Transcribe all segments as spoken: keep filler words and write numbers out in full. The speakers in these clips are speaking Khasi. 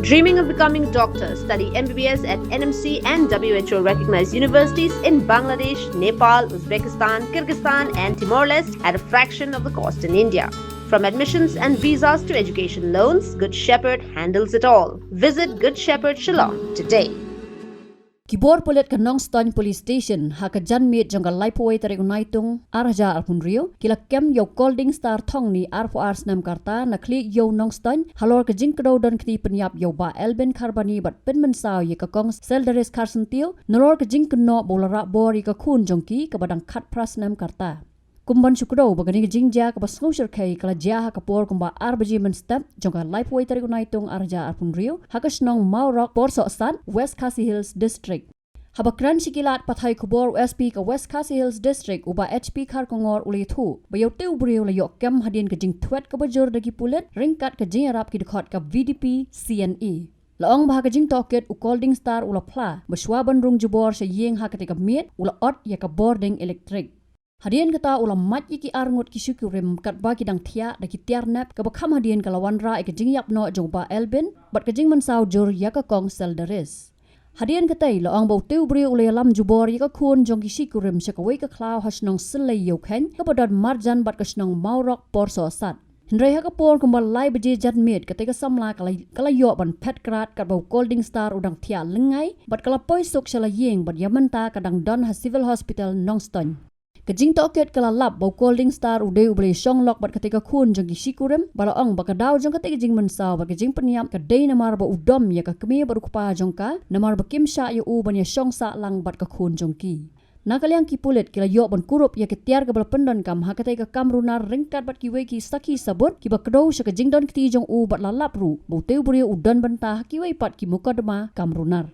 Dreaming of becoming a doctor? Study M B B S at N M C and W H O recognized universities in Bangladesh, Nepal, Uzbekistan, Kyrgyzstan, and Timor Leste at a fraction of the cost in India. From admissions and visas to education loans, Good Shepherd handles it all. Visit Good Shepherd Shillong today. Ki bor pulit ka Nongstoin Police Station ha ka janmiet jong ka laiphew tarik u Naitung ar hajar arphew hynriew ki la kem ïa u Colding Star Thongni arphew ar snem ka rta na khlieh ïew Nongstoin halor ka jingkdew don kti pynïap ïa u Bah Elvin Kharbani bad pynmynsaw ïa ka Kong Seldaris Kharsyntiew nalor ka jingkynnoh ba u la rah bor ïa ka khun jong ki kaba dang khatphra snem ka rta. Kum ban shu kdew ba kane ka jingjia kaba sngewshyrkhei ka la jia ha ka por kumba ar baje mynstep jong ka laiphew tarik u Naitung ar hajar arphew hynriew ha ka shnong Mawrok Porsohsat, West Khasi Hills District. Haba kren sha ki lad pathai khubor u S P ka West Khasi Hills District u Bah H P Kharkongor u la ïathuh ba ïa utei u briew la ïoh kem hadien ka jingthwet kaba jur da ki pulit ryngkat ka jingïarap ki dkhot ka V D P C N E. La ong ba ha ka jingtohkit u Colding Star u la phla ba shuwa ban rung jubor sha ïing ha katei ka miet u la ot ïa ka bording elektrik. Hadien kata u la mad ïa ki arngut ki shikurim katba ki dang thiah da ki tiar nep kaba kham hadien ka la wanrah ïa ka jingïap noh jong u Bah Elvin bad ka jingmynsaw jur ïa ka Kong Seldaris. Hadien katei la ong ba utei u briew u la ïalam jubor ïa ka khun jong ki shikurim sha kawei ka khlaw ha shnong Syllei Ïewkheiñ kaba don marjan bad ka shnong Mawrok Porsohsat. Hynrei ha ka por kumba lai baje janmiet katei ka samla ka la, ka la ïoh ban phet krad katba u Colding Star u dang thiah lyngngai bad ka la poi suk sha la ïing bad ïa mynta ka dang don ha Civil Hospital Nongstoin. Ka jingtohkit ka la lap ba u Colding Star u dei uba la ïashong lok bad katei ka khun jong ki shikurim bad la ong ba ka daw jong katei ka jingmynsaw bad ka jingpynïap ka dei namar ba u dom ïa ka kmie bad u kpa jong ka namar ba kim shah ïa u ban ïashong sah lang bad ka khun jong ki. Na ka liang ki pulit ki la ïoh ban kurup ïa ka tiar kaba la pyndonkam ha katei ka kam runar ryngkat bad kiwei ki sakhi sabut kiba kdew sha ka jingdon kti jong u bad la lap ruh ba utei u briew u don bynta ha kiwei pat ki mukotduma kam runar.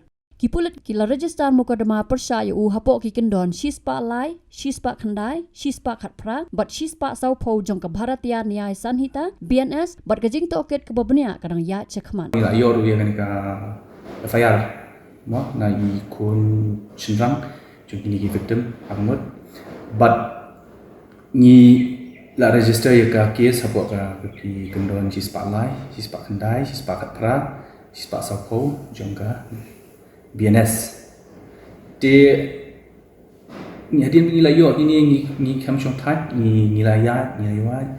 Ki pulit ki la register mukotduma pyrshah ïa u hapoh ki kyndon shispah lai, shispah khyndai, shispah khatphra bad shispah sawphew jong ka Bharatiya Nyay Sanhita, B N S, bad ka jingtohkit kaba bniah ka dang ïaid shakhmat. Ngi la ïoh ruh ïa kane ka F I R mo na i khun shynrang jong kine ki victim arngut. Bad ngi la register ïa ka case hapoh ka, ka ki kyndon shispah lai, shispah khyndai, shispah khatphra, shispah sawphew jong ka B N S. Te ngi hadien ngi la ïoh kine ngi, ngi kham shong thait, ngi, ngi la ïaid, ngi la ïaid.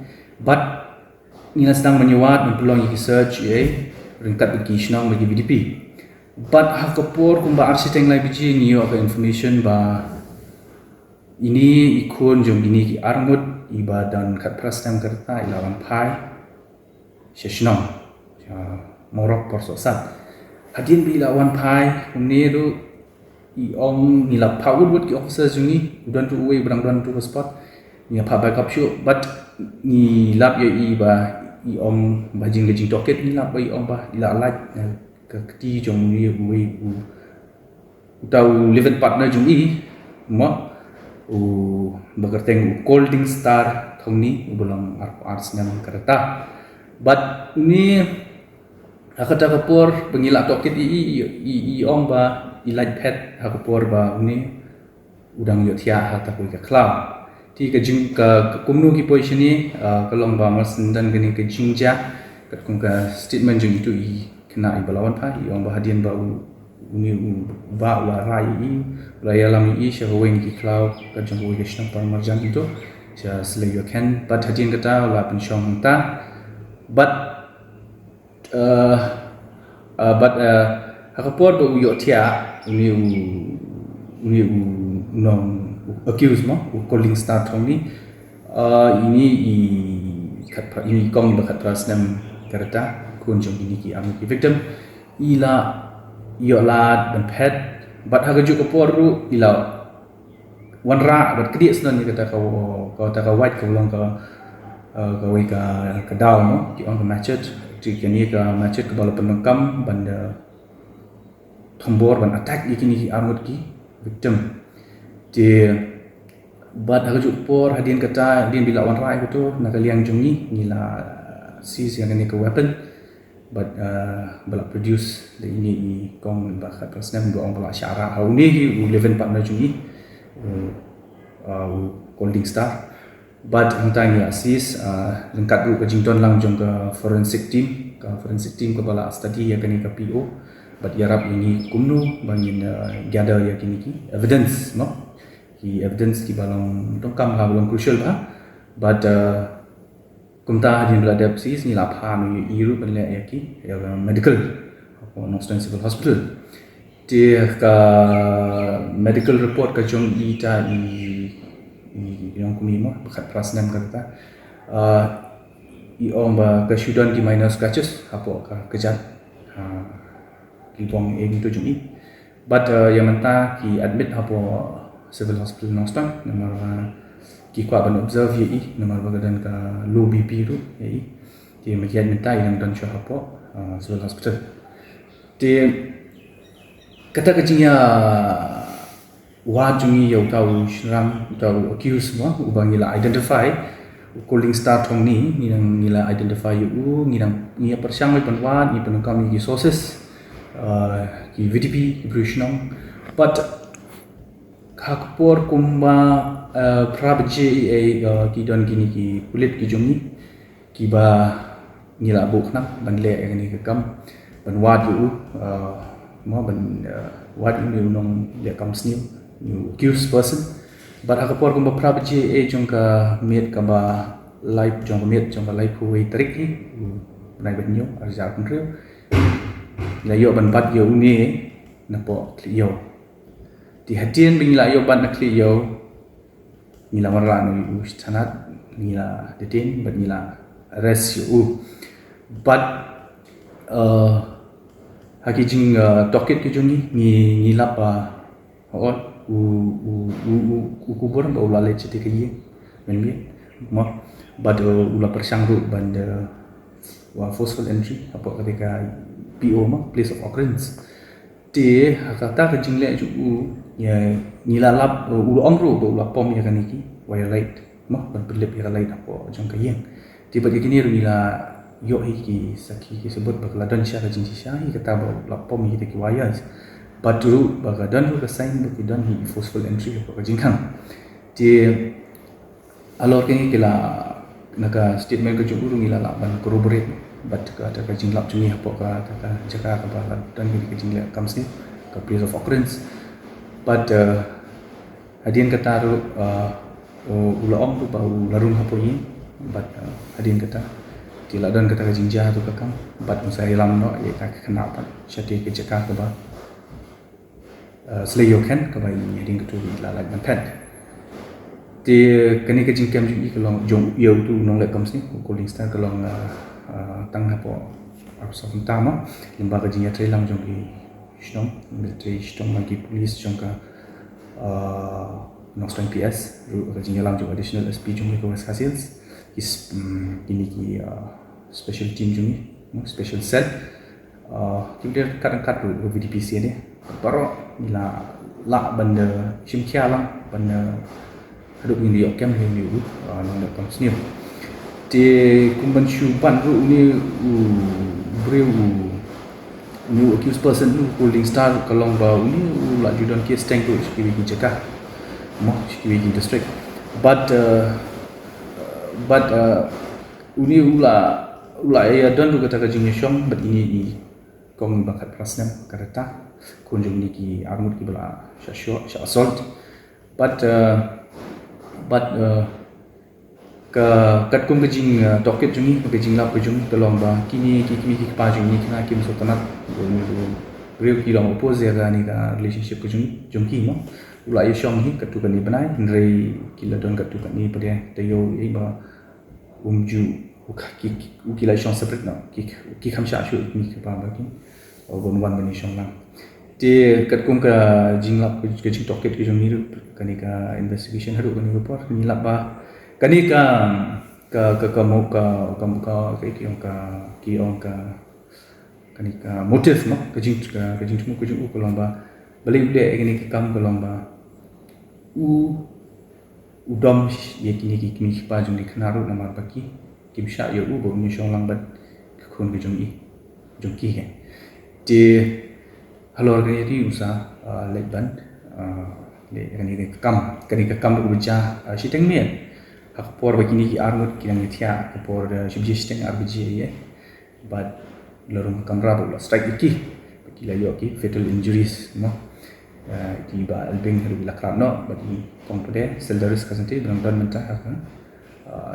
Bad ngi la sdang ban ïaid ban pynlong ïa ki search ïa ryngkat bad ki shnong bad ki V D P. Bad ha ka por kumba ar shiteng lai baje ngi ïoh ka information ba ine i khun jong kine ki arngut iba don khatphra snem ka rta i la wan phai sha shnong, sha Mawrok Porsohsat. Hadien ba i la wan phai kumne ruh i ong ngi la phah wut wut ki officers jong ngi, u don tu uwei ba dang don tu ka spot. Ngi la phah backup shuh bad ngi lap ïa i ba i ong ba jing ka jingtohkit ngi lap ba i ong ba i la lait, eh, ka kti jong uwei uwei u uta u live-in partner jong i mo, u ba kyrteng u Colding Star Thongni uba long arphew ar snem ka rta. Bad une ha kata ka por ba ngi la tohkit i, i, i, i ong ba i lait phet ha ka por ba une u dang ïohthiah ha kata kawei ka khlaw. Te ka jing ka, ka kumno ki poi shane, ah, ka long ba mar shen don kane ka jingjia katkum ka statement jong itu i khynnah iba la wan phai, i ong ba hadien ba u, une u bah u la rah ïa i, u la ïalam ïa i sha kawei na ki khlaw ka jong kawei ka shnong para marjan itu sha Syllei Ïewkheiñ. Bad hadien kata u la pynshong hangta. Bad Uh, uh, bad, uh, ha ka por ba u ïohthiah une u, une u nong accused mo, u Colding Star Thongni. Uh, ine i khatphra, ine i kong iba khatphra snem ka rta, khun jong ine ki arngut ki victim. I la ïoh lad ban phet bad ha kajuh ka por ruh i la wanrah bad kdiah snon ïa kata ka, kata ka wait kaba long ka, eh, kawei ka, ka daw mo, ki ong ka matchet. Te kane ka matchet kaba la pyndonkam ban da thombor ban attack ïa kine ki arngut ki victim. Te bad ha kajuh ka por hadien kata, hadien ba i la wanrah ïa kato na ka liang jong ngi, ngi la seize ïa kane ka weapon. Bad, uh, ba la produce da ine i kong iba khatphra snem, ba ong ba la shah rah ha une hi u live-in partner jong i, u, uh, u Colding Star. Bad hangta ngi la seize, uh, ryngkat ruh ka jingdon lang jong ka forensic team ka forensic team kaba la study ïa kane ka P O bad ïarap ïa ngi kumno ba ngin, uh, gather ïa kine ki evidence, no? Ki evidence kiba long, donkam ha ba long crucial bha. Bad, uh, kumta hadien ba la dep C S ngi la phah noh ïa i ruh ban leh ïa ki, ïa ka medical, Nongstoiñ Civil Hospital. Te ka medical report ka jong i ta i, i ong kum i mo, ba khatphra snem ka ta. Ah, i ong ba ka shu don ki minor scratches hapoh ka kjat. Ah, ki bong eh to jong i. Bad, uh, ïa mynta ki admit hapoh Civil Hospital Nongstoiñ, namar, uh, ki kwah ban observe ïa i, namar ba ka don ka low B P ruh ïa i. Te mynta i dang don shuwa hapoh, uh, Civil Hospital. Te kata ka jingïa wad jong ngi ïa uta u shynrang, uta u accused mo, uba ngi la identify, u Cooling Star Thongni, ngi dang, ngi la identify ïa u, ngi dang, ngi ïa pyrshang ban wad, ngi pyndonkam ïa ki sources, uh, ki V D P, ki briew shnong. But ha ka por kumba, uh, phra baje ei, uh, ki don kine ki pulit ki jong ngi, kiba ngi la buh khnang ban leh ïa kane ka kam, ban wad ïa u, uh, mo, ban, uh, wad ïa u nongleh kam sniew, u accused person. Bad ha ka por kumba phra baje ei jong ka miet kaba lai, jong ka miet jong ka laiphew wei tarik hi u bnai ba hynñiew, ar hajar arphew hynriew, ngi la ïoh ban bat ïa une napoh Khlieh Ïew. Te hadien ba ngi la ïoh ban na Khlieh Ïew, ngi la wanrah noh ïa u sha thanat, ngi la detain bad ngi la arrest ïa u. Bad, uh, ha ki jing, uh, tohkit ki jong ngi, ngi, ngi lap, uh, hooid, u, u, u, u, u kubur ba u la leit sha ka ïing mynmiet mo. Bad, uh, u la pyrshang ruh ban da, uh, forceful entry hapoh kata ka P O mo, place of occurrence. Te ha kata ka jingleh jong u, ïa, ngi la lap, uh, u la ong ruh ba u la pom ïa kane ki wire light mo, ban pynlip ïa ka light hapoh jong ka ïing. Te bad ïa kine ruh ngi la ïoh hi ki sakhi ki sabut ba ka la don sha ka jingshisha hi kata ba u la pom ïa kita ki wires. Bad ruh ba ka don ruh ka sign ba ki don hi forceful entry hapoh ka jingkhang. Te halor kane ki la, na ka statement ka jong u ruh ngi la lah ban corroborate bad kata ka jinglap jong ngi hapoh kata ka jaka kaba la don kane ka jingleh kam sniew, ka place of occurrence. Bad, uh, hadien kata ruh, uh, u, u la ong ruh ba u la rung hapoh ïing bad, uh, hadien kata te la don kata ka jingjia hato ka kam bad un sa ïalam noh ïa ka khynnah pat sha kata ka jaka kaba uh, Sliew Ïew Khen kaba i hadien katto i la lait ban phet. Te kane ka jingkem jong i ka long jong ïa utu u nongleh kam sniew u Cooling Star ka long, uh, uh, tang hapoh arphew saw kynta mo, lyngba ka jingïatreilang jong ki shnong, jingïatrei shnong bad ki police jong ka, uh, Nongstoiñ P S, ruh ka jingïalam jong Additional S P jong ngi ka West Khasi Hills, ki s-, mm, kine ki, uh, special team jong ngi, mm, special cell. Uh, ki bynta kat kat ruh V D P C N A. Baroh ngi la lah ban da shim khia lang ban da haduh ngin da ïoh kem hi u, uh, nongleh kam sniew. Te kum ban shu ban ruh une u briew u, une u accused person u Cooling Star ka long ba une u la ju don case teng ruh sha kiwei ki jaka. Mo, sha kiwei ki district. But, uh, but, uh, une u la, u la ïa don ruh kata ka jingïashong bad ine i kong ba khatphra snem ka rta, khun jong une ki arngut kiba la shah shoh, shah assault. But, uh, but, uh, ka, katkum ka jing, uh, tohkit jong ngi, ka jinglap ka jong ngi ka long ba kine ki kmie ki kpa jong ngi kine kim sngewtynnat, u, u, u briew ki long oppose ïa kane ka relationship ka jong ngi, jong ki mo. U la ïashong hi katto katne bnai, hynrei ki la don katto katne pat de taïew ei ba um ju, u ka, ki, u ki la shong separate noh, ki, ki kham shah shuh ïa ki kpa ba ki, uh, ban wan ban ïashong lang. Te katkum ka jinglap, ka jingtohkit ka jong ngi ruh, kane ka investigation haduh kane ka por ngi lap ba kane ka, ka, ka, ka mo, ka, ka, ka, ka, ki ong ka, ki ong ka, kane ka motive mo, ka jing, ka, ka jingthmu ka jong u ka long ba balei u leh kane ka kam ka long ba u, u dom ïa kine ki kmie ki kpa jong ki khynnah ruh namar ba ki, kim shah ïa u ba un ïashong lang bad ka khun ka jong i, jong ki hi. Te halor kane te u sa, uh, leit ban, uh, leh kane ka kam, kane ka kam ruh ba jia, uh, shiteng miet. Ha ka por ba kine ki arngut ki dang ïathiah, ka por, uh, shi baje shiteng ar baje ïa. Bad la rung ha kamra bad u la strike ïa ki, bad ki la ïoh ki fatal injuries mo. Ki ba Elbing ruh ki la khlad noh bad i kong pat de Sildaris Kharsyntiew ba dang don mynta ha ka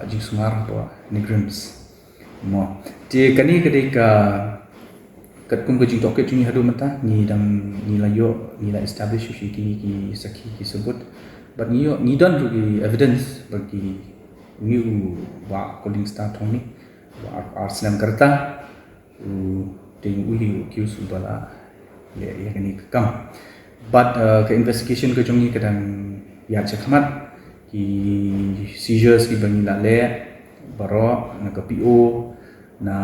jingsumar hapoh NEIGRIHMS mo. Te kane ka dei ka katkum ka jingtohkit jong ngi haduh mynta, ngi dang, ngi la ïoh, ngi la establish ïa kine ki sakhi ki sabut bad ngi ïoh, ngi don ruh ki evidence bad ki, une u Bah Kulding Star Thongni, ba ar, ar snem ka rta, u dei u hi u accused uba la leh ïa kane ka kam. Bad ka investigation ka jong ngi ka dang ïaid shakhmat, ki seizures kiba ngi la leh baroh na ka P O, na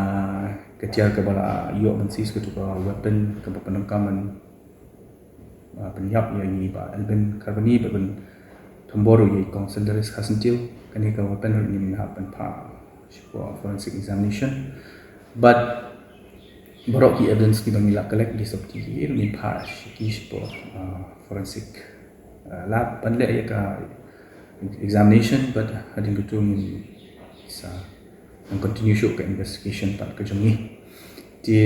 ka tiar kaba la ïoh ban seize katu ka weapon kaba pyndonkam ban pynïap ïa i Bah Elbing Kharbani bad ban thombor ïa i kong Sildaris Kharsyntiew. Kane ka weapon ruh ngin hap ban phah shapoh forensic examination bad baroh ki evidence kiba ngi la collect, ki sopti ki ruh ngin phah sha ki shapoh forensic lab ban leh ïa ka examination bad hadien katu ngin sa continue shuh ka investigation pat ka jong ngi. Te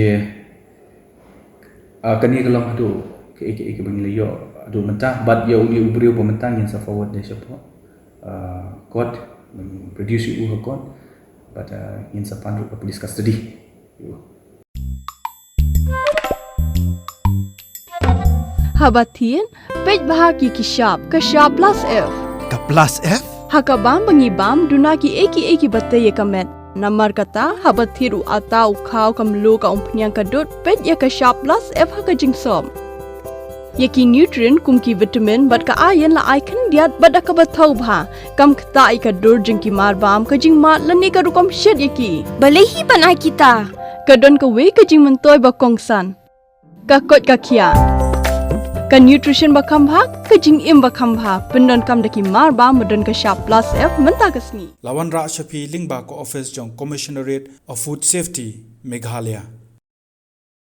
kane ka long haduh kaei kaei kaba ngi la ïoh haduh mynta bad ïa une u briew ba mynta ngin sa forward de shapoh court, produce ïa u ha court bad ngin sa pan ruh ka police custody. Haba thied, peit bha ki ki shap, ka shap plus F. Ka plus F? Ha ka bam ba ngi bam, duna ki ei ki ei kiba tei ïa ka met. Namar kata, haba thied u atta, u khaw, ka mluh, ka umphniang, ka dud, peit ïa ka shap plus F ha ka jingsop. Ïa ki nutrient kum ki vitamin bad ka iron la ai khyndiat bad da kaba thaw bha. Kam ktah ïa ka dur jong ki marbam, ka jingmad lane ka rukom shet ïa ki. Balei hi ban ai kita? Ka don kawei ka jingmyntoi ba kongsan. Ka koit ka khiah. Ka nutrition ba kham bha, ka jingim ba kham bha. Pyndonkam da ki marbam ba don ka shap plus F mynta ka sngi. La wanrah sha phi lyngba ka office jong Commissionerate of Food Safety, Meghalaya.